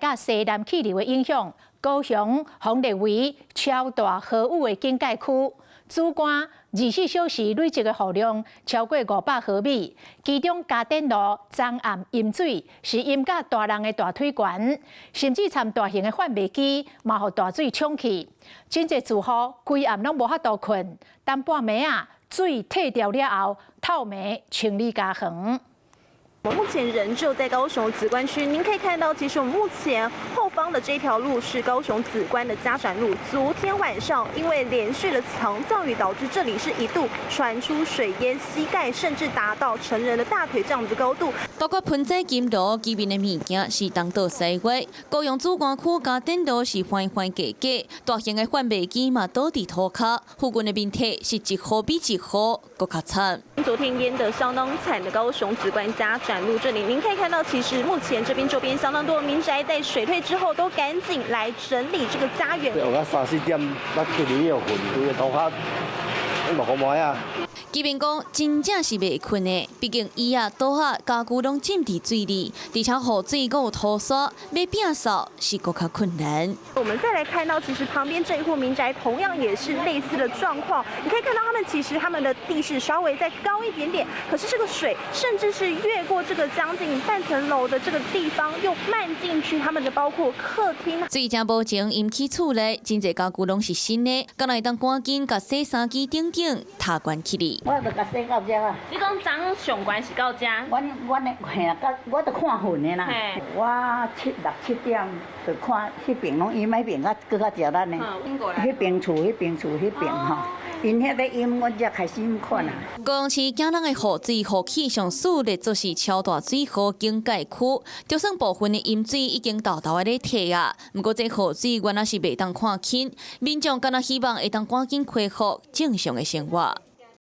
佮西南氣流的影響，高雄予列為超大豪雨的警戒區。梓官24小時累積的雨量超過500毫米，其中嘉典路昨暗淹水是淹甲大人的大腿懸，甚至參大型的販賣機嘛予大水沖去。真濟住戶規暗攏無法度睏，等半暝仔，水退掉了後，透暝清理家園。我目前人就在高雄梓官區，您可以看到，其實我們目前後方的這條路是高雄梓官的嘉展路。昨天晚上因為連續的強降雨，導致這裡是一度傳出水淹膝蓋，甚至達到成人的大腿這樣子高度。包括盆栽、金爐、居民的物件是東倒西歪。高雄梓官區嘉典路是翻翻格格，大型的販賣機嘛倒佇塗跤，附近的民宅是一雨比一雨閣較慘。昨天淹得相當慘的高雄梓官嘉展路這裡，您可以看到，其實目前這邊周邊相當多的民宅在水退之後，都趕緊來整理這個家園。落到三四點，捌去裡面有雲，規个塗跤落雨毛啊。居民講，真正是袂睏的，畢竟椅仔、桌仔、家具攏浸佇水裡，而且雨水閣有塗沙，欲摒掃是閣較困難。我們再來看到，其實旁邊這一戶民宅同樣也是類似的狀況。你可以看到，他們其實他們的地勢稍微再高一點點，可是這個水甚至是越過這個將近半層樓的這個地方，又漫進去他們的包括客廳。水真無情淹起厝內，真濟家具攏是新的，敢若會當趕緊共洗衫機等等塔關起來。我就共洗到遮啊。你講昨上懸是到遮？阮阮的嘿啊，到我都看雲的啦。我七六七點就看彼邊攏淹，彼邊較閣較食力呢。彼邊厝，彼邊厝，彼邊吼，𪜶遐咧淹，阮才開始看啊。高雄市今日的雨水雨氣上數列做是超大水禍警戒區，就算部分的淹水已經沓沓的咧退啊，毋過這雨水原來是袂當看輕，民眾敢若希望會當趕緊恢復正常的生活。